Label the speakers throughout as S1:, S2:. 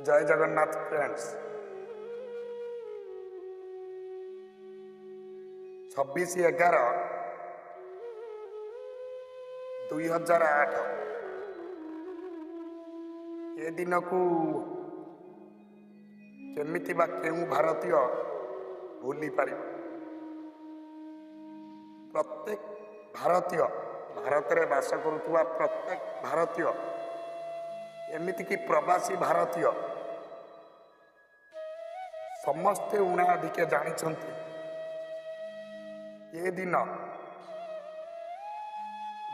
S1: ଜୟ Jagannath friends. 26/11/2008 ଏ ଦିନକୁ କେମିତି ବା କେଉଁ ଭାରତୀୟ ଭୁଲି ପାରିବ? ପ୍ରତ୍ୟେକ ଭାରତୀୟ, ଭାରତରେ ବାସ କରୁଥିବା ପ୍ରତ୍ୟେକ ଭାରତୀୟ, ଏମିତିକି ପ୍ରବାସୀ ଭାରତୀୟ ସମସ୍ତେ ଉଣା ଅଧିକେ ଜାଣିଛନ୍ତି ଏ ଦିନ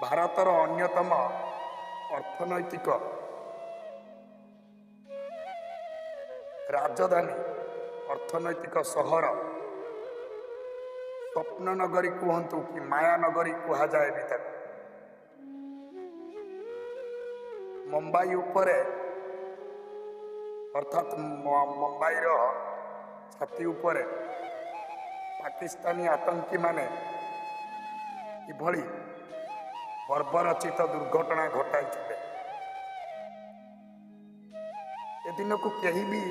S1: ଭାରତର ଅନ୍ୟତମ ଅର୍ଥନୈତିକ ରାଜଧାନୀ, ଅର୍ଥନୈତିକ ସହର, ସ୍ୱପ୍ନ ନଗରୀ କୁହନ୍ତୁ କି ମାୟା ନଗରୀ କୁହାଯାଏ ବି ତାକୁ, ମୁମ୍ବାଇ ଉପରେ, ଅର୍ଥାତ୍ ମୁମ୍ବାଇର ଛାତି ଉପରେ ପାକିସ୍ତାନୀ ଆତଙ୍କୀମାନେ କିଭଳି ବର୍ବରଚିତ ଦୁର୍ଘଟଣା ଘଟାଇଥିଲେ, ଏ ଦିନକୁ କେହି ବି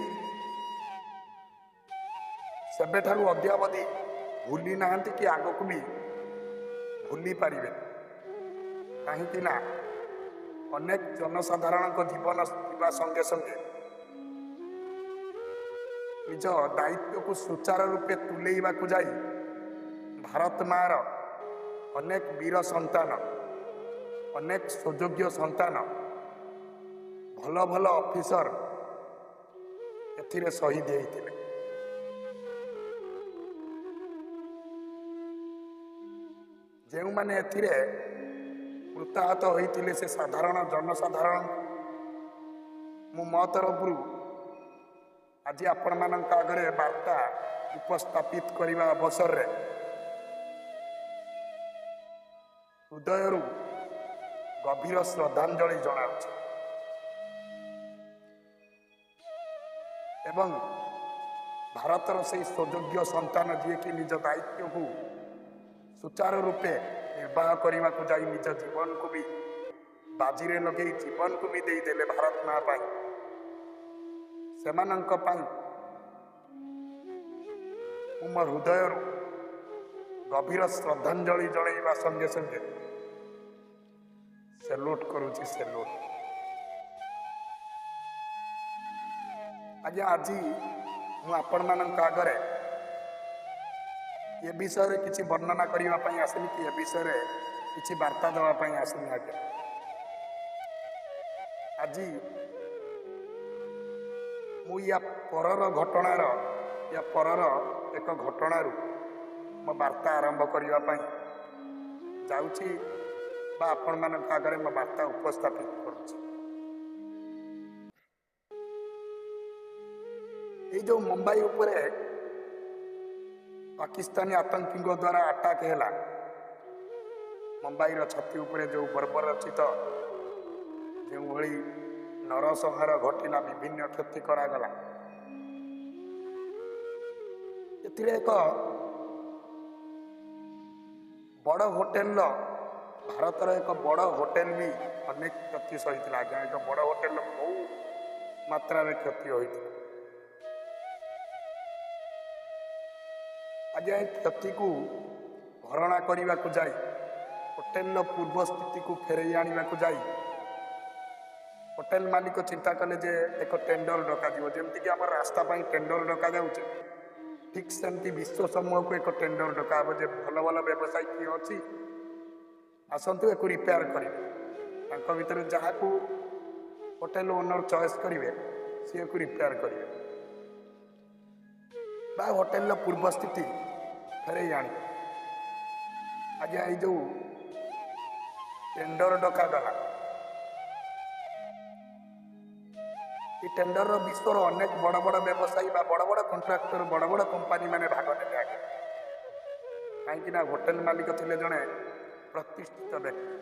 S1: ସେବେଠାରୁ ଅଦ୍ୟାବଧି ଭୁଲି ନାହାନ୍ତି କି ଆଗକୁ ବି ଭୁଲି ପାରିବେନି। କାହିଁକି ନା ଅନେକ ଜନସାଧାରଣଙ୍କ ଜୀବନ ଯିବା ସଙ୍ଗେ ସଙ୍ଗେ ନିଜ ଦାୟିତ୍ୱକୁ ସୁଚାରୁ ରୂପେ ତୁଲେଇବାକୁ ଯାଇ ଭାରତ ମାର ଅନେକ ବୀର ସନ୍ତାନ, ଅନେକ ସୁଯୋଗ୍ୟ ସନ୍ତାନ, ଭଲ ଭଲ ଅଫିସର ଏଥିରେ ଶହୀଦ ହେଇଥିଲେ। ଯେଉଁମାନେ ଏଥିରେ ମୃତାହତ ହୋଇଥିଲେ ସେ ସାଧାରଣ ଜନସାଧାରଣ, ମୁଁ ମୋ ତରଫରୁ ଆଜି ଆପଣମାନଙ୍କ ଆଗରେ ବାର୍ତ୍ତା ଉପସ୍ଥାପିତ କରିବା ଅବସରରେ ହୃଦୟରୁ ଗଭୀର ଶ୍ରଦ୍ଧାଞ୍ଜଳି ଜଣାଉଛି ଏବଂ ଭାରତର ସେଇ ସୁଯୋଗ୍ୟ ସନ୍ତାନ ଯିଏକି ନିଜ ଦାୟିତ୍ୱକୁ ସୁଚାରୁ ରୂପେ ନିର୍ବାହ କରିବାକୁ ଯାଇ ନିଜ ଜୀବନକୁ ବି ବାଜିରେ ଲଗେଇ ଜୀବନକୁ ବି ଦେଇଦେଲେ ଭାରତ ମା ପାଇଁ, ସେମାନଙ୍କ ପାଇଁ ମୁଁ ମୋ ହୃଦୟରୁ ଗଭୀର ଶ୍ରଦ୍ଧାଞ୍ଜଳି ଜଣାଇବା ସଙ୍ଗେ ସଙ୍ଗେ ସେଲ୍ୟୁଟ୍ କରୁଛି, ସେଲ୍ୟୁଟ୍। ଆଜ୍ଞା, ଆଜି ମୁଁ ଆପଣମାନଙ୍କ ଆଗରେ ଏ ବିଷୟରେ କିଛି ବର୍ଣ୍ଣନା କରିବା ପାଇଁ ଆସିନି କି ଏ ବିଷୟରେ କିଛି ବାର୍ତ୍ତା ଦେବା ପାଇଁ ଆସିନି। ଆଜ୍ଞା, ଆଜି ମୁଁ ୟା ପରର ଘଟଣାର, ୟା ପରର ଏକ ଘଟଣାରୁ ମୋ ବାର୍ତ୍ତା ଆରମ୍ଭ କରିବା ପାଇଁ ଯାଉଛି ବା ଆପଣମାନଙ୍କ ଆଗରେ ମୋ ବାର୍ତ୍ତା ଉପସ୍ଥାପିତ କରୁଛି। ଏଇ ଯେଉଁ ମୁମ୍ବାଇ ଉପରେ ପାକିସ୍ତାନୀ ଆତଙ୍କୀଙ୍କ ଦ୍ୱାରା ଆଟାକ୍ ହେଲା, ମୁମ୍ବାଇର ଛାତି ଉପରେ ଯେଉଁ ବର୍ବରଚିତ ଯେଉଁଭଳି ନରସଂହାର ଘଟିଲା, ବିଭିନ୍ନ କ୍ଷତି କରାଗଲା, ଏଥିରେ ଏକ ବଡ଼ ହୋଟେଲର, ଭାରତର ଏକ ବଡ଼ ହୋଟେଲ ବି ଅନେକ କ୍ଷତି ସହିଥିଲା। ଆଜ୍ଞା, ଏକ ବଡ଼ ହୋଟେଲର ବହୁ ମାତ୍ରାରେ କ୍ଷତି ହୋଇଥିଲା। ଆଜ୍ଞା, ଏ କ୍ଷତିକୁ ଭରଣା କରିବାକୁ ଯାଇ, ହୋଟେଲର ପୂର୍ବ ସ୍ଥିତିକୁ ଫେରାଇ ଆଣିବାକୁ ଯାଇ ହୋଟେଲ ମାଲିକ ଚିନ୍ତା କଲେ ଯେ ଏକ ଟେଣ୍ଡର ଡକାଯିବ। ଯେମିତିକି ଆମର ରାସ୍ତା ପାଇଁ ଟେଣ୍ଡର ଡକାଯାଉଛି, ଠିକ୍ ସେମିତି ବିଶ୍ୱ ସମୂହକୁ ଏକ ଟେଣ୍ଡର ଡକାହବ ଯେ ଭଲ ଭଲ ବ୍ୟବସାୟୀ କିଏ ଅଛି, ଆସନ୍ତୁ ଏକୁ ରିପେୟାର କରିବେ। ତାଙ୍କ ଭିତରେ ଯାହାକୁ ହୋଟେଲ ଓନର ଚଏସ୍ କରିବେ ସିଏକୁ ରିପେୟାର କରିବେ ବା ହୋଟେଲର ପୂର୍ବ ସ୍ଥିତି ଫେରାଇ ଆଣିବେ। ଆଜ୍ଞା, ଏଇ ଯେଉଁ ଟେଣ୍ଡର ଡକାଗଲା, ଏ ଟେଣ୍ଡରର ବିଶ୍ୱର ଅନେକ ବଡ଼ ବଡ଼ ବ୍ୟବସାୟୀ ବା ବଡ଼ ବଡ଼ କଣ୍ଟ୍ରାକ୍ଟର, ବଡ଼ ବଡ଼ କମ୍ପାନୀ ମାନେ ଭାଗ ନେଲେ। ଆଜ୍ଞା, କାହିଁକି ନା ହୋଟେଲ ମାଲିକ ଥିଲେ ଜଣେ ପ୍ରତିଷ୍ଠିତ ବ୍ୟକ୍ତି,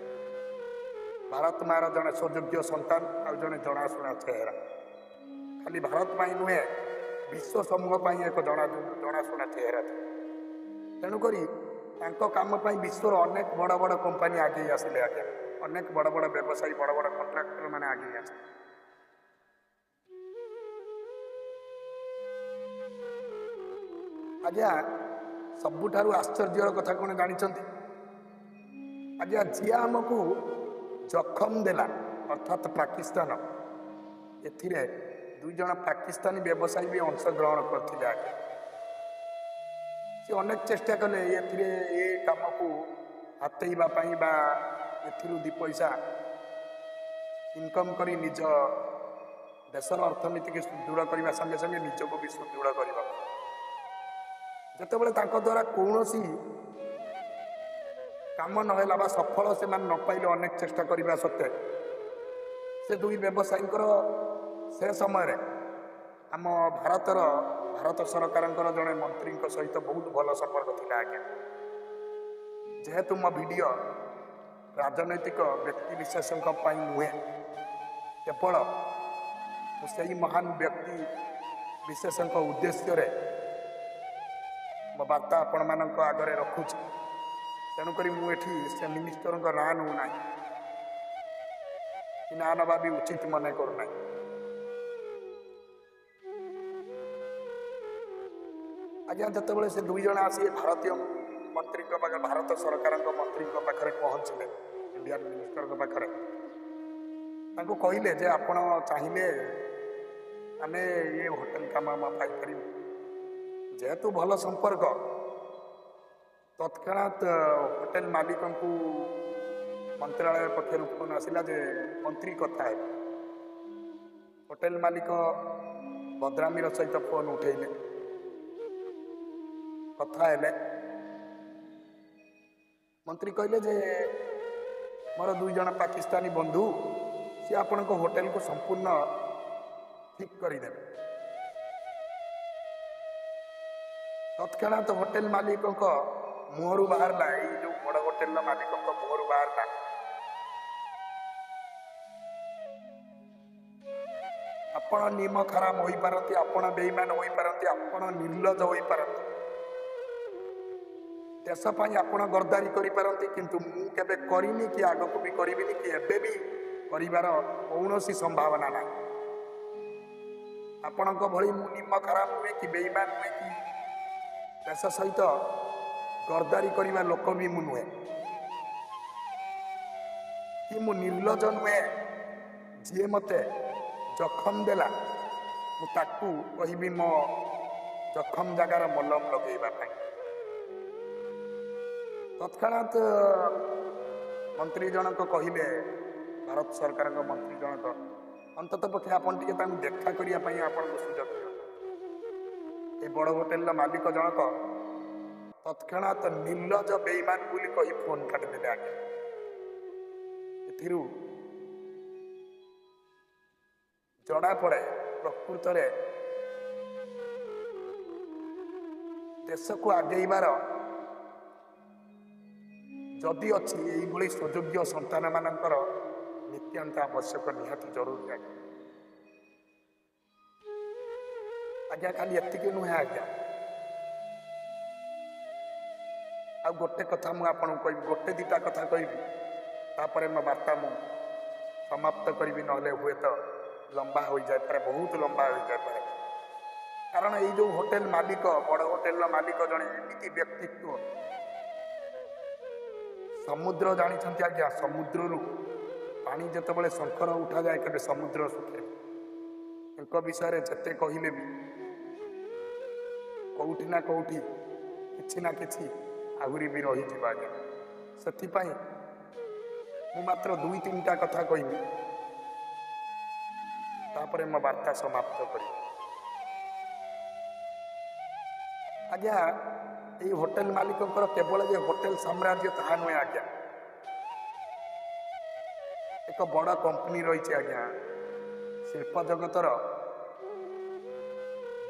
S1: ଭାରତ ମାର ଜଣେ ସୁଯୋଗ୍ୟ ସନ୍ତାନ ଆଉ ଜଣେ ଜଣାଶୁଣା ଚେହେରା। ଖାଲି ଭାରତ ପାଇଁ ନୁହେଁ, ବିଶ୍ୱ ସମୂହ ପାଇଁ ଏକ ଜଣାଶୁଣା ଚେହେରା ଥିଲେ। ତେଣୁକରି ତାଙ୍କ କାମ ପାଇଁ ବିଶ୍ୱର ଅନେକ ବଡ଼ ବଡ଼ କମ୍ପାନୀ ଆଗେଇ ଆସିଲେ। ଆଜ୍ଞା, ଅନେକ ବଡ଼ ବଡ଼ ବ୍ୟବସାୟୀ, ବଡ଼ ବଡ଼ କଣ୍ଟ୍ରାକ୍ଟର ମାନେ ଆଗେଇ ଆସିଲେ। ଆଜ୍ଞା, ସବୁଠାରୁ ଆଶ୍ଚର୍ଯ୍ୟର କଥା କ'ଣ ଜାଣିଛନ୍ତି ଆଜ୍ଞା? ଯିଏ ଆମକୁ ଜଖମ ଦେଲା, ଅର୍ଥାତ୍ ପାକିସ୍ତାନ, ଏଥିରେ 2 ଜଣ ପାକିସ୍ତାନୀ ବ୍ୟବସାୟୀ ବି ଅଂଶଗ୍ରହଣ କରିଥିଲେ ଆଜ୍ଞା। ସେ ଅନେକ ଚେଷ୍ଟା କଲେ ଏଥିରେ ଏ କାମକୁ ହାତେଇବା ପାଇଁ ବା ଏଥିରୁ 2 ପଇସା ଇନକମ୍ କରି ନିଜ ଦେଶର ଅର୍ଥନୀତିକୁ ସୁଦୃଢ଼ କରିବା ସଙ୍ଗେ ସଙ୍ଗେ ନିଜକୁ ବି ସୁଦୃଢ଼ କରିବା। ଯେତେବେଳେ ତାଙ୍କ ଦ୍ୱାରା କୌଣସି କାମ ନହେଲା ବା ସଫଳ ସେମାନେ ନ ପାଇଲେ ଅନେକ ଚେଷ୍ଟା କରିବା ସତ୍ତ୍ୱେ, ସେ 2 ବ୍ୟବସାୟୀଙ୍କର ସେ ସମୟରେ ଆମ ଭାରତ ସରକାରଙ୍କର ଜଣେ ମନ୍ତ୍ରୀଙ୍କ ସହିତ ବହୁତ ଭଲ ସମ୍ପର୍କ ଥିଲା ଆଜ୍ଞା। ଯେହେତୁ ମୋ ଭିଡ଼ିଓ ରାଜନୈତିକ ବ୍ୟକ୍ତିବିଶେଷଙ୍କ ପାଇଁ ନୁହେଁ, କେବଳ ମୁଁ ସେଇ ମହାନ ବ୍ୟକ୍ତି ବିଶେଷଙ୍କ ଉଦ୍ଦେଶ୍ୟରେ ମୋ ବାର୍ତ୍ତା ଆପଣମାନଙ୍କ ଆଗରେ ରଖୁଛି। ତେଣୁକରି ମୁଁ ଏଠି ସେ ମିନିଷ୍ଟରଙ୍କ ନାଁ ନେଉନାହିଁ କି ନାଁ ନେବା ବି ଉଚିତ ମନେ କରୁନାହିଁ। ଆଜ୍ଞା, ଯେତେବେଳେ ସେ 2 ଜଣ ଆସି ଭାରତୀୟ ମନ୍ତ୍ରୀଙ୍କ ପାଖରେ, ଭାରତ ସରକାରଙ୍କ ମନ୍ତ୍ରୀଙ୍କ ପାଖରେ ପହଞ୍ଚିଲେ, ଇଣ୍ଡିଆନ୍ ମିନିଷ୍ଟରଙ୍କ ପାଖରେ, ତାଙ୍କୁ କହିଲେ ଯେ ଆପଣ ଚାହିଁଲେ ଆମେ ଏ ହୋଟେଲ କାମ ଆମେ ପାଇପାରିବୁ। ଯେହେତୁ ଭଲ ସମ୍ପର୍କ, ତତ୍କ୍ଷଣାତ୍ ହୋଟେଲ ମାଲିକଙ୍କୁ ମନ୍ତ୍ରାଳୟ ପକ୍ଷରୁ ଫୋନ୍ ଆସିଲା ଯେ ମନ୍ତ୍ରୀ କଥା ହେବେ। ହୋଟେଲ ମାଲିକ ଭଦ୍ରାମୀର ସହିତ ଫୋନ୍ ଉଠେଇଲେ, କଥା ହେଲେ। ମନ୍ତ୍ରୀ କହିଲେ ଯେ ମୋର 2 ଜଣ ପାକିସ୍ତାନୀ ବନ୍ଧୁ, ସିଏ ଆପଣଙ୍କ ହୋଟେଲକୁ ସମ୍ପୂର୍ଣ୍ଣ ଠିକ୍ କରିଦେବେ। ତତ୍କ୍ଷଣାତ୍ ହୋଟେଲ ମାଲିକଙ୍କ ମୁହଁରୁ ବାହାରିଲା, ଏଇ ଯୋଉ ବଡ଼ ହୋଟେଲର ମାଲିକଙ୍କ ମୁହଁରୁ ବାହାରିଲା, ଆପଣ ନିମ ଖରାମ ହୋଇପାରନ୍ତି, ଆପଣ ବେଇମାନ ହୋଇପାରନ୍ତି, ଆପଣ ନିର୍ଲଜ ହୋଇପାରନ୍ତି, ଦେଶ ପାଇଁ ଆପଣ ଗର୍ଦାରୀ କରିପାରନ୍ତି, କିନ୍ତୁ ମୁଁ କେବେ କରିନି କି ଆଗକୁ ବି କରିବିନି କି ଏବେ ବି କରିବାର କୌଣସି ସମ୍ଭାବନା ନାହିଁ। ଆପଣଙ୍କ ଭଳି ମୁଁ ନିମ ଖରାପ ନୁହେଁ କି ବେଇମାନ ନୁହେଁ କି ଦେଶ ସହିତ ଗର୍ଦାରୀ କରିବା ଲୋକ ବି ମୁଁ ନୁହେଁ କି ମୁଁ ନିର୍ଲଜ ନୁହେଁ। ଯିଏ ମୋତେ ଜଖମ ଦେଲା ମୁଁ ତାକୁ କହିବି ମୋ ଜଖମ ଜାଗାର ମଲମ ଲଗେଇବା ପାଇଁ। ତତ୍କ୍ଷଣାତ୍ ମନ୍ତ୍ରୀ ଜଣକ କହିଲେ, ଭାରତ ସରକାରଙ୍କ ମନ୍ତ୍ରୀ ଜଣକ, ଅନ୍ତତଃ ପକ୍ଷେ ଆପଣ ଟିକେ ତାଙ୍କୁ ଦେଖା କରିବା ପାଇଁ ଆପଣଙ୍କୁ ସୁଯୋଗ ଦିଅନ୍ତୁ। ଏ ବଡ଼ ହୋଟେଲର ମାଲିକ ଜଣକ ତତ୍କ୍ଷଣାତ୍ ନିର୍ଲଜ ବେଇମାନ ବୋଲି କହି ଫୋନ୍ କାଟିଦେଲେ ଆଜ୍ଞା। ଏଥିରୁ ଜଣାପଡ଼େ ପ୍ରକୃତରେ ଦେଶକୁ ଆଗେଇବାର ଯଦି ଅଛି ଏଇଭଳି ସୁଯୋଗ୍ୟ ସନ୍ତାନମାନଙ୍କର ନିତ୍ୟାନ୍ତ ଆବଶ୍ୟକ, ନିହାତି ଜରୁରୀ ଆଜ୍ଞା। ଆଜ୍ଞା ଖାଲି ଏତିକି ନୁହେଁ ଆଜ୍ଞା, ଆଉ ଗୋଟେ କଥା ମୁଁ ଆପଣଙ୍କୁ କହିବି, ଗୋଟେ ଦୁଇଟା କଥା କହିବି, ତାପରେ ମୋ ବାର୍ତ୍ତା ମୁଁ ସମାପ୍ତ କରିବି, ନହେଲେ ହୁଏତ ଲମ୍ବା ହୋଇଯାଇପାରେ, ବହୁତ ଲମ୍ବା ହୋଇଯାଇପାରେ। କାରଣ ଏଇ ଯେଉଁ ହୋଟେଲ ମାଲିକ, ବଡ଼ ହୋଟେଲର ମାଲିକ ଜଣେ ଏମିତି ବ୍ୟକ୍ତିତ୍ୱ, ସମୁଦ୍ର ଜାଣିଛନ୍ତି ଆଜ୍ଞା, ସମୁଦ୍ରରୁ ପାଣି ଯେତେବେଳେ ଶଙ୍ଖର ଉଠାଯାଏ କେବେ ସମୁଦ୍ର ଶୁଖେ। ଏଙ୍କ ବିଷୟରେ ଯେତେ କହିଲେ ବି କୋଉଠି ନା କୋଉଠି କିଛି ନା କିଛି ଆହୁରି ବି ରହିଯିବ ଆଜ୍ଞା। ସେଥିପାଇଁ ମୁଁ ମାତ୍ର 2-3ଟା କଥା କହିବି, ତାପରେ ମୋ ବାର୍ତ୍ତା ସମାପ୍ତ କରିବି। ଆଜ୍ଞା ଏଇ ହୋଟେଲ ମାଲିକଙ୍କର କେବଳ ଯେ ହୋଟେଲ ସାମ୍ରାଜ୍ୟ ତାହା ନୁହେଁ ଆଜ୍ଞା, ଏକ ବଡ଼ କମ୍ପାନୀ ରହିଛି ଆଜ୍ଞା, ଶିଳ୍ପ ଜଗତର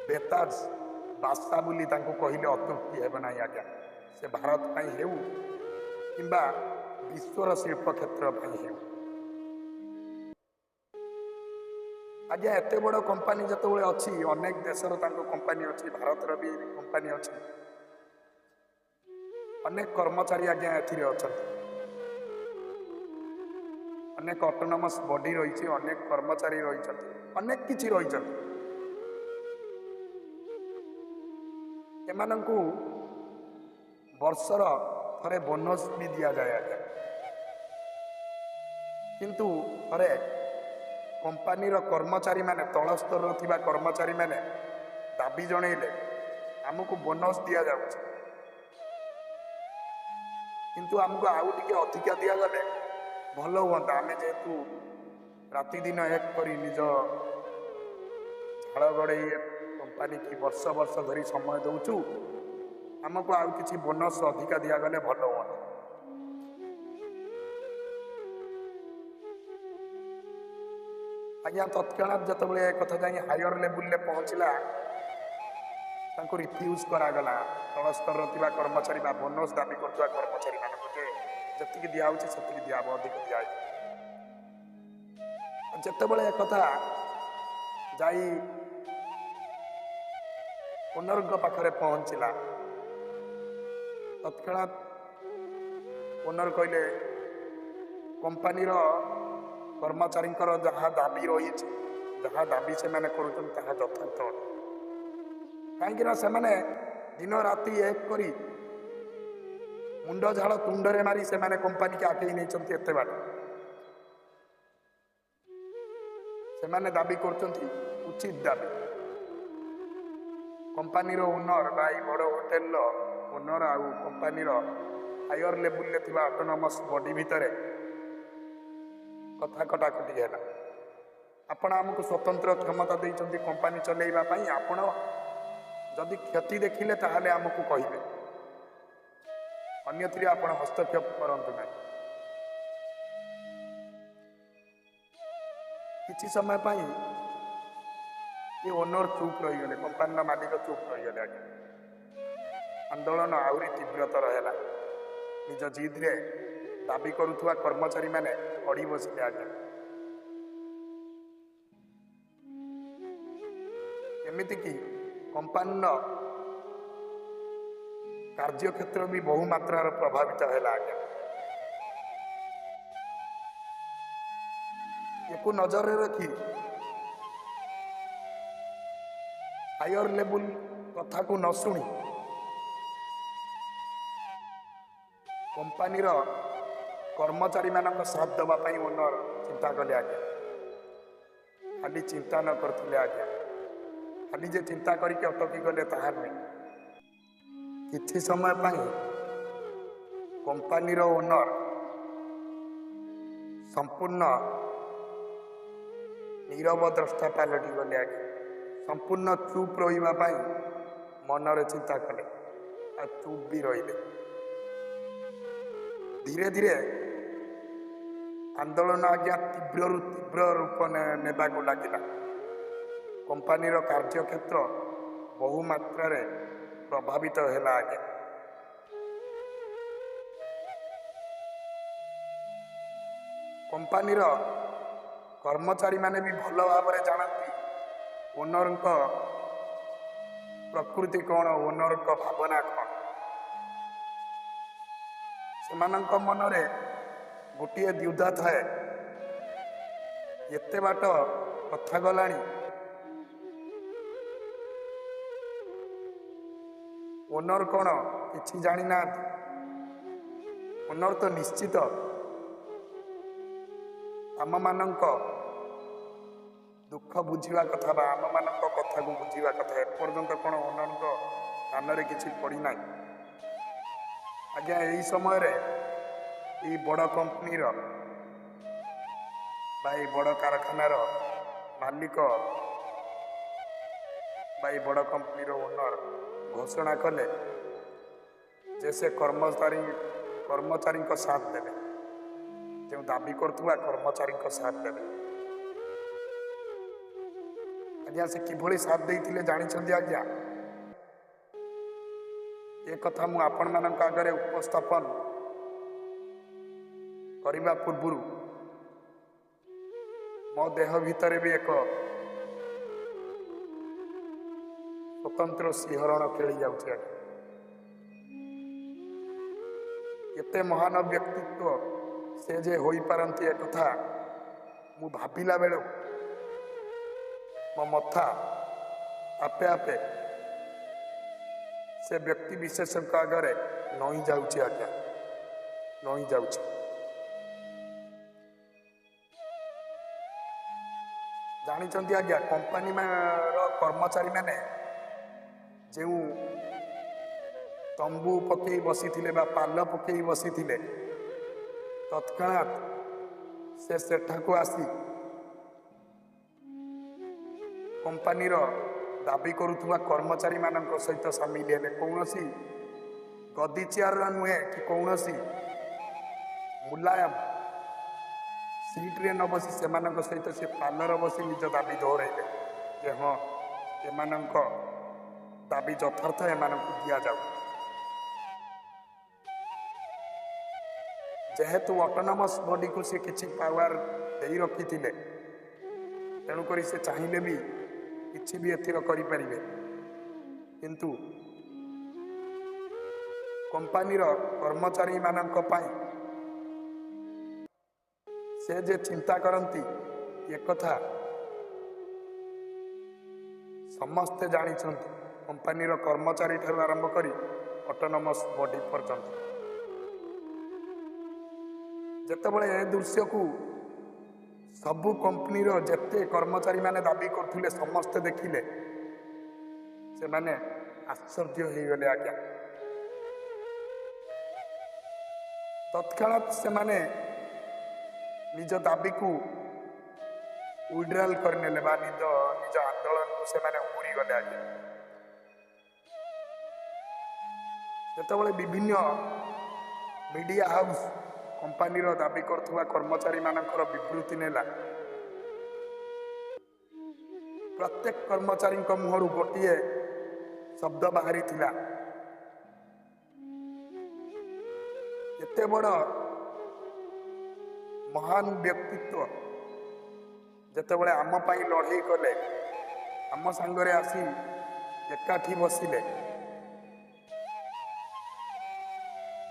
S1: ବେତାଜ ବାଦଶା ବୋଲି ତାଙ୍କୁ କହିଲେ ଅତ୍ୟୁକ୍ତି ହେବ ନାହିଁ ଆଜ୍ଞା। ସେ ଭାରତ ପାଇଁ ହେଉ କିମ୍ବା ବିଶ୍ୱର ଶିଳ୍ପ କ୍ଷେତ୍ର ପାଇଁ ହେଉ ଆଜ୍ଞା, ଏତେ ବଡ଼ କମ୍ପାନୀ ଯେତେବେଳେ ଅଛି, ଅନେକ ଦେଶର ତାଙ୍କ କମ୍ପାନୀ ଅଛି, ଭାରତର ବି କମ୍ପାନୀ ଅଛି, ଅନେକ କର୍ମଚାରୀ ଆଜ୍ଞା ଏଥିରେ ଅଛନ୍ତି, ଅନେକ ଅଟୋନମସ୍ ବଡି ରହିଛି, ଅନେକ କର୍ମଚାରୀ ରହିଛନ୍ତି, ଅନେକ କିଛି ରହିଛନ୍ତି। ଏମାନଙ୍କୁ ବର୍ଷର ଥରେ ବୋନସ୍ ବି ଦିଆଯାଏ ଆଜ୍ଞା। କିନ୍ତୁ ଥରେ କମ୍ପାନୀର କର୍ମଚାରୀମାନେ, ତଳ ସ୍ତରର ଥିବା କର୍ମଚାରୀମାନେ ଦାବି ଜଣେଇଲେ, ଆମକୁ ବୋନସ୍ ଦିଆଯାଉଛି କିନ୍ତୁ ଆମକୁ ଆଉ ଟିକେ ଅଧିକା ଦିଆଗଲେ ଭଲ ହୁଅନ୍ତା। ଆମେ ଯେହେତୁ ରାତି ଦିନ ଏକ କରି ନିଜ ଝାଳ ଗଡ଼େଇ କମ୍ପାନୀକି ବର୍ଷ ବର୍ଷ ଧରି ସମୟ ଦେଉଛୁ, ଆମକୁ ଆଉ କିଛି ବୋନସ୍ ଅଧିକା ଦିଆଗଲେ ଭଲ ହୁଅନ୍ତା। ଆଜ୍ଞା, ତତ୍କ୍ଷଣାତ୍ ଯେତେବେଳେ ଏ କଥା ଯାଇ ହାୟର ଲେବୁଲରେ ପହଞ୍ଚିଲା, ତାଙ୍କୁ ରିଫ୍ୟୁଜ୍ କରାଗଲା। ତଳ ସ୍ତରର ଥିବା କର୍ମଚାରୀ ବା ବୋନସ୍ ଦାବି କରୁଥିବା କର୍ମଚାରୀମାନଙ୍କୁ ଯେ ଯେତିକି ଦିଆହେଉଛି ସେତିକି ଦିଆହେବ, ଅଧିକ ଦିଆହେବ। ଯେତେବେଳେ ଏକଥା ଯାଇ ଓନରଙ୍କ ପାଖରେ ପହଞ୍ଚିଲା, ତତ୍କ୍ଷଣାତ୍ ଓନର କହିଲେ, କମ୍ପାନୀର କର୍ମଚାରୀଙ୍କର ଯାହା ଦାବି ରହିଛି, ଯାହା ଦାବି ସେମାନେ କରୁଛନ୍ତି ତାହା ଯଥାର୍ଥ ଅଟେ। କାହିଁକିନା ସେମାନେ ଦିନ ରାତି ଏକ କରି ମୁଣ୍ଡ ଝାଳ ତୁଣ୍ଡରେ ମାରି ସେମାନେ କମ୍ପାନୀକି ଆଗେଇ ନେଇଛନ୍ତି ଏତେ ବାଟ। ସେମାନେ ଦାବି କରୁଛନ୍ତି ଉଚିତ ଦାବି। କମ୍ପାନୀର ଓନର ବା ଏଇ ବଡ଼ ହୋଟେଲର ଓନର ଆଉ କମ୍ପାନୀର ହାୟର ଲେବୁଲରେ ଥିବା ଅଟୋନମସ୍ ବଡି ଭିତରେ କଥା କଟାକଟି ହେଲା। ଆପଣ ଆମକୁ ସ୍ୱତନ୍ତ୍ର କ୍ଷମତା ଦେଇଛନ୍ତି କମ୍ପାନୀ ଚଲେଇବା ପାଇଁ, ଆପଣ ଯଦି କ୍ଷତି ଦେଖିଲେ ତାହେଲେ ଆମକୁ କହିବେ, ଅନ୍ୟଥିରେ ଆପଣ ହସ୍ତକ୍ଷେପ କରନ୍ତୁ ନାହିଁ। କିଛି ସମୟ ପାଇଁ ଏ ଓନର ଚୁପ୍ ରହିଗଲେ, କମ୍ପାନୀର ମାଲିକ ଚୁପ୍ ରହିଗଲେ ଆଜ୍ଞା। ଆନ୍ଦୋଳନ ଆହୁରି ତୀବ୍ରତର ହେଲା। ନିଜ ଜିଦ୍ରେ ଦାବି କରୁଥିବା କର୍ମଚାରୀମାନେ ଅଡ଼ି ବସିଲେ ଆଜ୍ଞା। ଏମିତିକି କମ୍ପାନୀର କାର୍ଯ୍ୟକ୍ଷେତ୍ର ବି ବହୁ ମାତ୍ରାରେ ପ୍ରଭାବିତ ହେଲା ଆଜ୍ଞା। ୟାକୁ ନଜରରେ ରଖି ହାୟର ଲେବୁଲ କଥାକୁ ନ ଶୁଣି କମ୍ପାନୀର କର୍ମଚାରୀମାନଙ୍କ ସାଥ ଦେବା ପାଇଁ ଓନର ଚିନ୍ତା କଲେ ଆଜ୍ଞା। ଖାଲି ଚିନ୍ତା ନ କରିଥିଲେ ଆଜ୍ଞା, ଖାଲି ଯେ ଚିନ୍ତା କରିକି ଅଟକି ଗଲେ ତାହା ନୁହେଁ। କିଛି ସମୟ ପାଇଁ କମ୍ପାନୀର ଓନର ସମ୍ପୂର୍ଣ୍ଣ ନୀରବ ଦ୍ରଷ୍ଟା ପାଲଟି ଗଲେ ଆଜ୍ଞା। ସମ୍ପୂର୍ଣ୍ଣ ଚୁପ୍ ରହିବା ପାଇଁ ମନରେ ଚିନ୍ତା କଲେ ଆଉ ଚୁପ୍ ବି ରହିଲେ। ଧୀରେ ଧୀରେ ଆନ୍ଦୋଳନ ଆଜ୍ଞା ତୀବ୍ରରୁ ତୀବ୍ର ରୂପ ନେବାକୁ ଲାଗିଲା। କମ୍ପାନୀର କାର୍ଯ୍ୟକ୍ଷେତ୍ର ବହୁ ମାତ୍ରାରେ ପ୍ରଭାବିତ ହେଲା ଆଜ୍ଞା। କମ୍ପାନୀର କର୍ମଚାରୀମାନେ ବି ଭଲ ଭାବରେ ଜାଣନ୍ତି ଓନରଙ୍କ ପ୍ରକୃତି କ'ଣ, ଓନରଙ୍କ ଭାବନା କ'ଣ। ସେମାନଙ୍କ ମନରେ ଗୋଟିଏ ଦ୍ୱିଧା ଥାଏ, ଏତେ ବାଟ କଥା ଗଲାଣି, ଓନର କ'ଣ କିଛି ଜାଣିନାହାନ୍ତି? ଓନର ତ ନିଶ୍ଚିତ ଆମମାନଙ୍କ ଦୁଃଖ ବୁଝିବା କଥା ବା ଆମମାନଙ୍କ କଥାକୁ ବୁଝିବା କଥା। ଏପର୍ଯ୍ୟନ୍ତ କ'ଣ ଓନରଙ୍କ କାନରେ କିଛି ପଡ଼ିନାହିଁ? ଆଜ୍ଞା, ଏଇ ସମୟରେ ଏଇ ବଡ଼ କମ୍ପାନୀର ବା ଏଇ ବଡ଼ କାରଖାନାର ମାଲିକ ବା ଏଇ ବଡ଼ କମ୍ପାନୀର ଓନର ଘୋଷଣା କଲେ ଯେ ସେ କର୍ମଚାରୀଙ୍କ ସାଥ ଦେବେ, ଯେଉଁ ଦାବି କରୁଥିବା କର୍ମଚାରୀଙ୍କ ସାଥ ଦେବେ। ଆଜ୍ଞା, ସେ କିଭଳି ସାଥ ଦେଇଥିଲେ ଜାଣିଛନ୍ତି ଆଜ୍ଞା? ଏ କଥା ମୁଁ ଆପଣମାନଙ୍କ ଆଗରେ ଉପସ୍ଥାପନ କରିବା ପୂର୍ବରୁ ମୋ ଦେହ ଭିତରେ ବି ଏକ ସ୍ୱତନ୍ତ୍ର ଶିହରଣ ଖେଳି ଯାଉଛି ଆଜ୍ଞା। ଏତେ ମହାନ ବ୍ୟକ୍ତିତ୍ୱ ସେ ଯେ ହୋଇପାରନ୍ତି ଏକଥା ମୁଁ ଭାବିଲା ବେଳକୁ ମୋ ମଥା ଆପେ ଆପେ ସେ ବ୍ୟକ୍ତି ବିଶେଷଙ୍କ ଆଗରେ ନଇଁ ଯାଉଛି ଆଜ୍ଞା, ନଇଁ ଯାଉଛି। ଜାଣିଛନ୍ତି ଆଜ୍ଞା, କମ୍ପାନୀର କର୍ମଚାରୀମାନେ ଯେଉଁ ତମ୍ବୁ ପକେଇ ବସିଥିଲେ ବା ପାଲ ପକେଇ ବସିଥିଲେ, ତତ୍କ୍ଷଣାତ୍ ସେ ସେଠାକୁ ଆସି କମ୍ପାନୀର ଦାବି କରୁଥିବା କର୍ମଚାରୀମାନଙ୍କ ସହିତ ସାମିଲ ହେଲେ। କୌଣସି ଗଦି ଚେୟାରର ନୁହେଁ କି କୌଣସି ମୁଲାୟମ ସିଟ୍ରେ ନ ବସି ସେମାନଙ୍କ ସହିତ ସେ ପାଲର ବସି ନିଜ ଦାବି ଦୋହରାଇଲେ ଯେ ହଁ, ଏମାନଙ୍କ ଦାବି ଯଥାର୍ଥ, ଏମାନଙ୍କୁ ଦିଆଯାଉ। ଯେହେତୁ ଅଟୋନମସ୍ ବଡିକୁ ସେ କିଛି ପାୱାର ଦେଇ ରଖିଥିଲେ, ତେଣୁକରି ସେ ଚାହିଁଲେ ବି କିଛି ବି ଏଥିର କରିପାରିବେ। କିନ୍ତୁ କମ୍ପାନୀର କର୍ମଚାରୀମାନଙ୍କ ପାଇଁ ସେ ଯେ ଚିନ୍ତା କରନ୍ତି ଏକଥା ସମସ୍ତେ ଜାଣିଛନ୍ତି, କମ୍ପାନୀର କର୍ମଚାରୀ ଠାରୁ ଆରମ୍ଭ କରି ଅଟୋନମସ୍ ବଡି ପର୍ଯ୍ୟନ୍ତ। ଯେତେବେଳେ ଏ ଦୃଶ୍ୟକୁ ସବୁ କମ୍ପାନୀର ଯେତେ କର୍ମଚାରୀମାନେ ଦାବି କରୁଥିଲେ ସମସ୍ତେ ଦେଖିଲେ, ସେମାନେ ଆଶ୍ଚର୍ଯ୍ୟ ହେଇଗଲେ ଆଜ୍ଞା। ତତ୍କ୍ଷଣାତ୍ ସେମାନେ ନିଜ ଦାବିକୁ ୱିଡ୍ରାଲ କରିନେଲେ ବା ନିଜ ନିଜ ଆନ୍ଦୋଳନକୁ ସେମାନେ ଉବୁରିଗଲେ ଆଜ୍ଞା। ଯେତେବେଳେ ବିଭିନ୍ନ ମିଡ଼ିଆ ହାଉସ୍ କମ୍ପାନୀର ଦାବି କରୁଥିବା କର୍ମଚାରୀମାନଙ୍କର ବିବୃତ୍ତି ନେଲା, ପ୍ରତ୍ୟେକ କର୍ମଚାରୀଙ୍କ ମୁହଁରୁ ଗୋଟିଏ ଶବ୍ଦ ବାହାରିଥିଲା, ଏତେ ବଡ଼ ମହାନ ବ୍ୟକ୍ତିତ୍ୱ ଯେତେବେଳେ ଆମ ପାଇଁ ଲଢ଼େଇ କଲେ, ଆମ ସାଙ୍ଗରେ ଆସି ଏକାଠି ବସିଲେ,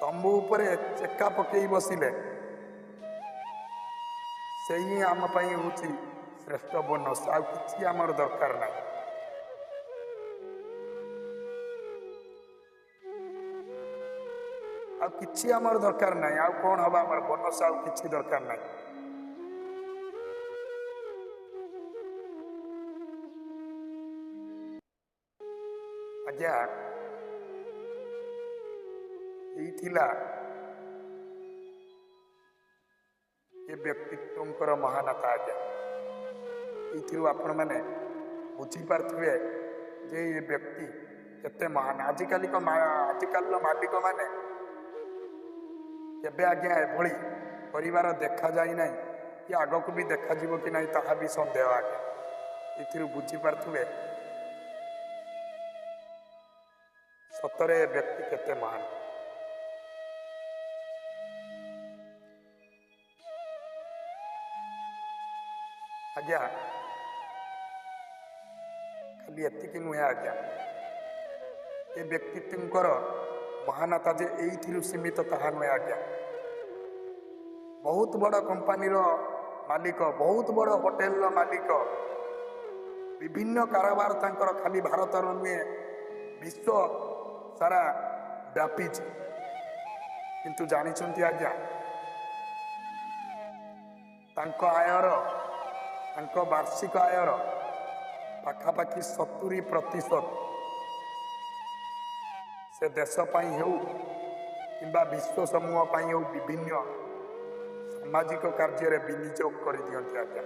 S1: ତମ୍ବୁ ଉପରେ ଚେକା ପକେଇ ବସିଲେ, ସେଇ ହିଁ ଆମ ପାଇଁ ହେଉଛି ଶ୍ରେଷ୍ଠ ବୋନସ୍, ଆଉ କିଛି ଆମର ଦରକାର ନାହିଁ। ଆଉ କିଛି ଆମର ଦରକାର ନାହିଁ, ଆଉ କ'ଣ ହବ ଆମର ବୋନସ୍, ଆଉ କିଛି ଦରକାର ନାହିଁ। ଆଜ୍ଞା, ଏଇ ଥିଲା ଏ ବ୍ୟକ୍ତିତ୍ୱଙ୍କର ମହାନତା ଆଜ୍ଞା। ଏଇଥିରୁ ଆପଣମାନେ ବୁଝିପାରୁଥିବେ ଯେ ଏ ବ୍ୟକ୍ତି କେତେ ମହାନ। ଆଜିକାଲିର ମାଲିକମାନେ କେବେ ଆଜ୍ଞା ଏଭଳି କରିବାର ଦେଖାଯାଇ ନାହିଁ କି ଆଗକୁ ବି ଦେଖାଯିବ କି ନାହିଁ ତାହା ବି ସନ୍ଦେହ ଆଜ୍ଞା। ଏଥିରୁ ବୁଝିପାରୁଥିବେ ସତରେ ଏ ବ୍ୟକ୍ତି କେତେ ମହାନ। ଆଜ୍ଞା, ଖାଲି ଏତିକି ନୁହେଁ ଆଜ୍ଞା, ଏ ବ୍ୟକ୍ତିତ୍ୱଙ୍କର ମହାନତା ଯେ ଏଇଥିରୁ ସୀମିତ ତାହା ନୁହେଁ ଆଜ୍ଞା। ବହୁତ ବଡ଼ କମ୍ପାନୀର ମାଲିକ, ବହୁତ ବଡ଼ ହୋଟେଲର ମାଲିକ, ବିଭିନ୍ନ କାରବାର ତାଙ୍କର ଖାଲି ଭାରତର ନୁହେଁ ବିଶ୍ୱ ସାରା ବ୍ୟାପିଛି। କିନ୍ତୁ ଜାଣିଛନ୍ତି ଆଜ୍ଞା, ତାଙ୍କ ଆୟର, ତାଙ୍କ ବାର୍ଷିକ ଆୟର ପାଖାପାଖି 70% ସେ ଦେଶ ପାଇଁ ହେଉ କିମ୍ବା ବିଶ୍ୱ ସମୂହ ପାଇଁ ହେଉ ବିଭିନ୍ନ ସାମାଜିକ କାର୍ଯ୍ୟରେ ବିନିଯୋଗ କରିଦିଅନ୍ତି ଆଜ୍ଞା।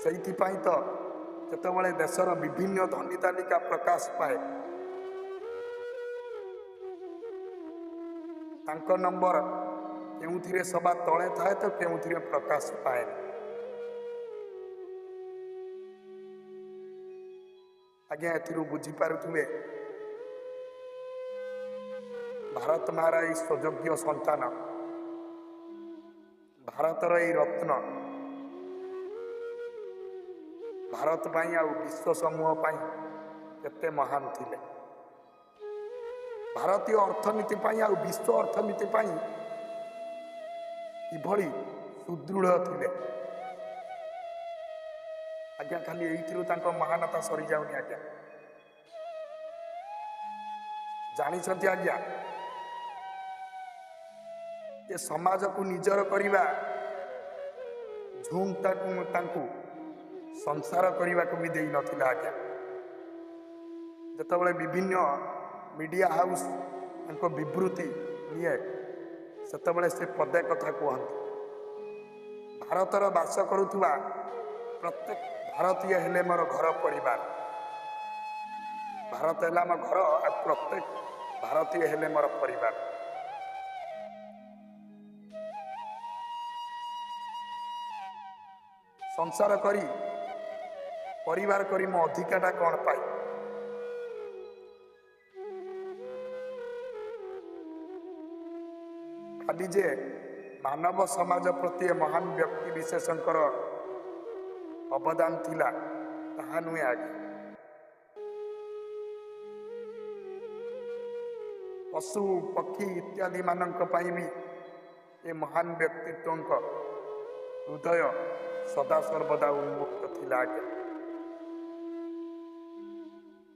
S1: ସେଇଥିପାଇଁ ତ ଯେତେବେଳେ ଦେଶର ବିଭିନ୍ନ ଧନୀ ତାଲିକା ପ୍ରକାଶ ପାଏ, ତାଙ୍କ ନମ୍ବର କେଉଁଥିରେ ସବା ତଳେ ଥାଏ ତ କେଉଁଥିରେ ପ୍ରକାଶ ପାଏନି। ଆଜ୍ଞା, ଏଥିରୁ ବୁଝିପାରୁଥିବେ ଭାରତ ମାର ଏଇ ସୁଯୋଗ୍ୟ ସନ୍ତାନ, ଭାରତର ଏଇ ରତ୍ନ, ଭାରତ ପାଇଁ ଆଉ ବିଶ୍ୱ ସମୂହ ପାଇଁ କେତେ ମହାନ ଥିଲେ। ଭାରତୀୟ ଅର୍ଥନୀତି ପାଇଁ ଆଉ ବିଶ୍ୱ ଅର୍ଥନୀତି ପାଇଁ କିଭଳି ସୁଦୃଢ଼ ଥିଲେ ଆଜ୍ଞା। ଖାଲି ଏଇଥିରୁ ତାଙ୍କ ମହାନତା ସରିଯାଉନି ଆଜ୍ଞା। ଜାଣିଛନ୍ତି ଆଜ୍ଞା, ଏ ସମାଜକୁ ନିଜର କରିବା ଝୁମ୍ ତାକୁ ତାଙ୍କୁ ସଂସାର କରିବାକୁ ବି ଦେଇନଥିଲା ଆଜ୍ଞା। ଯେତେବେଳେ ବିଭିନ୍ନ ମିଡ଼ିଆ ହାଉସ୍ ତାଙ୍କ ବିବୃତି ନିଏ, ସେତେବେଳେ ସେ ପଦେ କଥା କୁହନ୍ତି, ଭାରତର ବାସ କରୁଥିବା ପ୍ରତ୍ୟେକ ଭାରତୀୟ ହେଲେ ମୋର ଘର ପରିବାର। ଭାରତ ହେଲା ଆମ ଘର, ଆଉ ପ୍ରତ୍ୟେକ ଭାରତୀୟ ହେଲେ ମୋର ପରିବାର। ସଂସାର କରି ପରିବାର କରି ମୋ ଅଧିକାରଟା କ'ଣ ପାଇ? ଖାଲି ଯେ ମାନବ ସମାଜ ପ୍ରତି ଏ ମହାନ ବ୍ୟକ୍ତି ବିଶେଷଙ୍କର ଅବଦାନ ଥିଲା ତାହା ନୁହେଁ ଆଜ୍ଞା। ପଶୁ ପକ୍ଷୀ ଇତ୍ୟାଦି ମାନଙ୍କ ପାଇଁ ବି ଏ ମହାନ ବ୍ୟକ୍ତିତ୍ୱଙ୍କ ହୃଦୟ ସଦା ସର୍ବଦା ଉନ୍ମୁକ୍ତ ଥିଲା ଆଜ୍ଞା।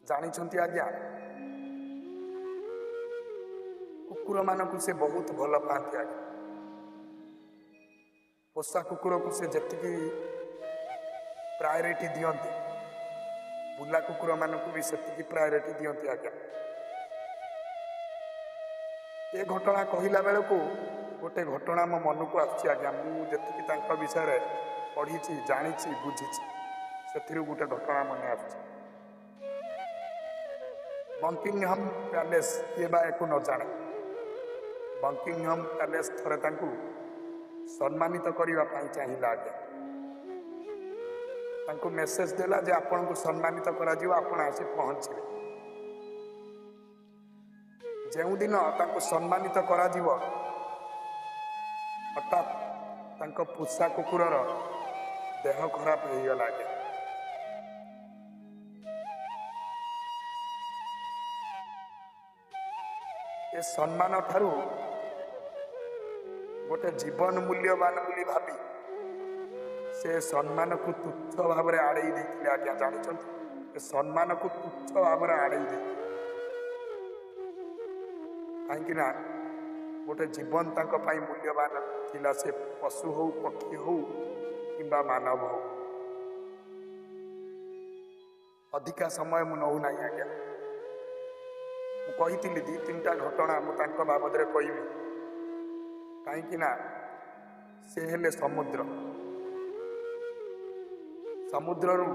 S1: ଜାଣିଛନ୍ତି ଆଜ୍ଞା, କୁକୁରମାନଙ୍କୁ ସେ ବହୁତ ଭଲ ପାଆନ୍ତି ଆଜ୍ଞା। ପୋଷା କୁକୁରକୁ ସେ ଯେତିକି ପ୍ରାୟୋରିଟି ଦିଅନ୍ତି, ବୁଲା କୁକୁରମାନଙ୍କୁ ବି ସେତିକି ପ୍ରାୟୋରିଟି ଦିଅନ୍ତି ଆଜ୍ଞା। ଏ ଘଟଣା କହିଲା ବେଳକୁ ଗୋଟେ ଘଟଣା ମୋ ମନକୁ ଆସୁଛି ଆଜ୍ଞା। ମୁଁ ଯେତିକି ତାଙ୍କ ବିଷୟରେ ପଢ଼ିଛି, ଜାଣିଛି, ବୁଝିଛି, ସେଥିରୁ ଗୋଟେ ଘଟଣା ମନେ ଆସୁଛି। ବକିଂହାମ ପ୍ୟାଲେସ୍ କିଏ ବା ୟାକୁ ନ ଜାଣେ? ବକିଂହାମ ପ୍ୟାଲେସ୍ ଥରେ ତାଙ୍କୁ ସମ୍ମାନିତ କରିବା ପାଇଁ ଚାହିଁଲା ଆଜ୍ଞା। ତାଙ୍କୁ ମେସେଜ ଦେଲା ଯେ ଆପଣଙ୍କୁ ସମ୍ମାନିତ କରାଯିବ, ଆପଣ ଆସି ପହଞ୍ଚିବେ। ଯେଉଁଦିନ ତାଙ୍କୁ ସମ୍ମାନିତ କରାଯିବ, ହଠାତ୍ ତାଙ୍କ ପୋଷା କୁକୁରର ଦେହ ଖରାପ ହେଇଗଲା ଆଜ୍ଞା। ଏ ସମ୍ମାନ ଠାରୁ ଗୋଟେ ଜୀବନ ମୂଲ୍ୟବାନ ବୋଲି ଭାବି ସେ ସମ୍ମାନକୁ ତୁଚ୍ଛ ଭାବରେ ଆଡ଼େଇ ଦେଇଥିଲେ ଆଜ୍ଞା। ଜାଣିଛନ୍ତି, ଏ ସମ୍ମାନକୁ ତୁଚ୍ଛ ଭାବରେ ଆଡ଼େଇ ଦେଇଥିଲେ। କାହିଁକି ନା ଗୋଟେ ଜୀବନ ତାଙ୍କ ପାଇଁ ମୂଲ୍ୟବାନ ଥିଲା, ସେ ପଶୁ ହଉ, ପକ୍ଷୀ ହଉ କିମ୍ବା ମାନବ ହଉ। ଅଧିକା ସମୟ ମୁଁ ନଉନାହିଁ ଆଜ୍ଞା। ମୁଁ କହିଥିଲି 2 3ଟା ଘଟଣା ମୁଁ ତାଙ୍କ ବାବଦରେ କହିବି, କାହିଁକି ନା ସେ ହେଲେ ସମୁଦ୍ର। ସମୁଦ୍ରରୁ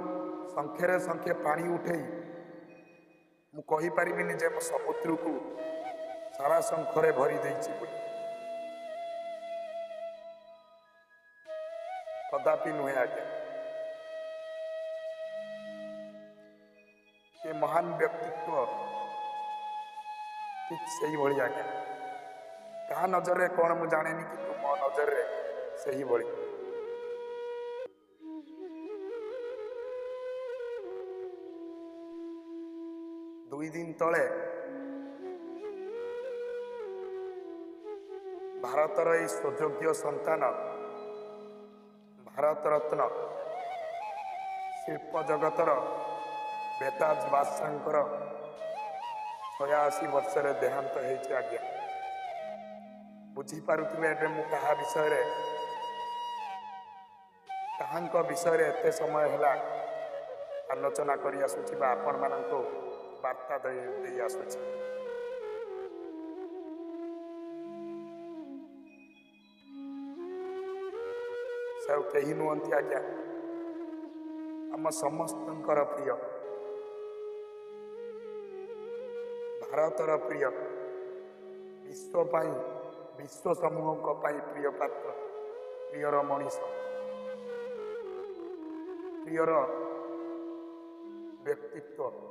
S1: ଶଙ୍ଖେରେ ଶଙ୍ଖେ ପାଣି ଉଠେଇ ମୁଁ କହିପାରିବିନି ଯେ ମୁଁ ସମୁଦ୍ରକୁ ସାରା ଶଙ୍ଖରେ ଭରି ଦେଇଛି ବୋଲି, କଦାପି ନୁହେଁ ଆଜ୍ଞା। ଏ ମହାନ ବ୍ୟକ୍ତିତ୍ୱ ଠିକ୍ ସେଇଭଳି ଆଜ୍ଞା। କାହା ନଜରରେ କ'ଣ ମୁଁ ଜାଣେନି, କିନ୍ତୁ ମୋ ନଜରରେ ସେହିଭଳି। ଦୁଇ ଦିନ ତଳେ ଭାରତର ଏଇ ସୁଯୋଗ୍ୟ ସନ୍ତାନ, ଭାରତରତ୍ନ, ଶିଳ୍ପ ଜଗତର ବେତାଜ ବାଦଶାହଙ୍କର 86 ବର୍ଷରେ ଦେହାନ୍ତ ହେଇଛି ଆଜ୍ଞା। ବୁଝିପାରୁଥିବେ ଏବେ ମୁଁ କାହା ବିଷୟରେ, କାହାଙ୍କ ବିଷୟରେ ଏତେ ସମୟ ହେଲା ଆଲୋଚନା କରି ଆସୁଛି ବା ଆପଣମାନଙ୍କୁ ବାର୍ତ୍ତା ଦେଇ ଆସୁଛି। ସେ ଆଉ କେହି ନୁହନ୍ତି ଆଜ୍ଞା, ଆମ ସମସ୍ତଙ୍କର ପ୍ରିୟ, ଭାରତର ପ୍ରିୟ, ବିଶ୍ୱ ପାଇଁ, ବିଶ୍ୱ ସମୂହଙ୍କ ପାଇଁ ପ୍ରିୟ ପାତ୍ର, ପ୍ରିୟର ମଣିଷ, ପ୍ରିୟର ବ୍ୟକ୍ତିତ୍ୱ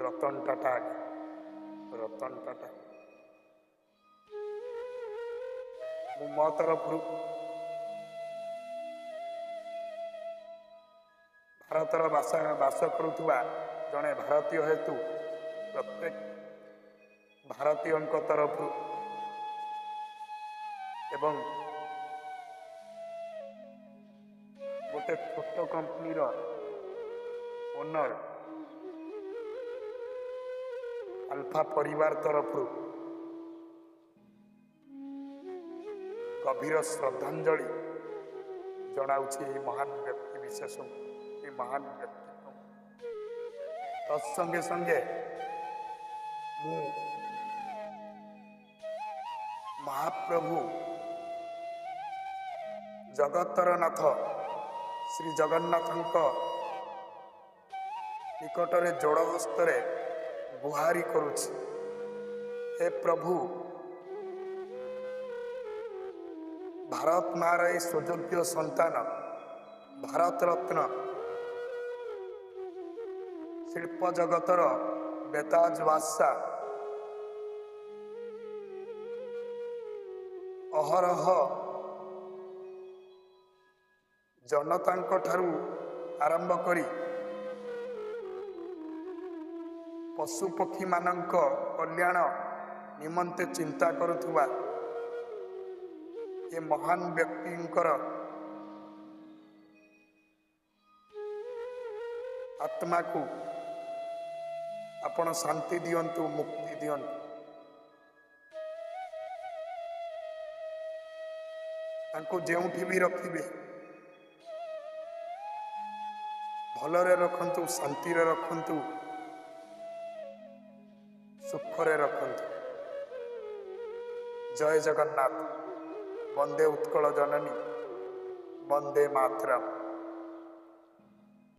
S1: ରତନ ଟାଟା ଆଜ୍ଞା। ରତନ ଟାଟା। ମୁଁ ମୋ ତରଫରୁ ଭାରତର ବାସ କରୁଥିବା ଜଣେ ଭାରତୀୟ ହେତୁ ପ୍ରତ୍ୟେକ ଭାରତୀୟଙ୍କ ତରଫରୁ ଏବଂ ଗୋଟେ ଛୋଟ କମ୍ପାନୀର ଓନର ଆଲଫା ପରିବାର ତରଫରୁ ଗଭୀର ଶ୍ରଦ୍ଧାଞ୍ଜଳି ଜଣାଉଛି ଏହି ମହାନ ବ୍ୟକ୍ତି ବିଶେଷଙ୍କୁ, ଏହି ମହାନ ବ୍ୟକ୍ତିତ୍ୱ। ତତ୍ସଙ୍ଗେ ସଙ୍ଗେ ମୁଁ ମହାପ୍ରଭୁ ଜଗତର ନାଥ ଶ୍ରୀ ଜଗନ୍ନାଥଙ୍କ ନିକଟରେ ଯୋଡ଼ ହସ୍ତରେ ଗୁହାରି କରୁଛି, ହେ ପ୍ରଭୁ, ଭାରତ ମାର ଏ ସୁଯୋଗ୍ୟ ସନ୍ତାନ, ଭାରତ ରତ୍ନ, ଶିଳ୍ପ ଜଗତର ବେତାଜ ବାଦଶା, ଅହରହ ଜନତାଙ୍କ ଠାରୁ ଆରମ୍ଭ କରି ପଶୁପକ୍ଷୀମାନଙ୍କ କଲ୍ୟାଣ ନିମନ୍ତେ ଚିନ୍ତା କରୁଥିବା ଏ ମହାନ ବ୍ୟକ୍ତିଙ୍କର ଆତ୍ମାକୁ ଆପଣ ଶାନ୍ତି ଦିଅନ୍ତୁ, ମୁକ୍ତି ଦିଅନ୍ତୁ। ତାଙ୍କୁ ଯେଉଁଠି ବି ରଖିବେ ଭଲରେ ରଖନ୍ତୁ, ଶାନ୍ତିରେ ରଖନ୍ତୁ, ସୁଖରେ ରଖନ୍ତୁ। ଜୟ ଜଗନ୍ନାଥ, ବନ୍ଦେ ଉତ୍କଳ ଜନନୀ, ବନ୍ଦେ ମାତରମ୍।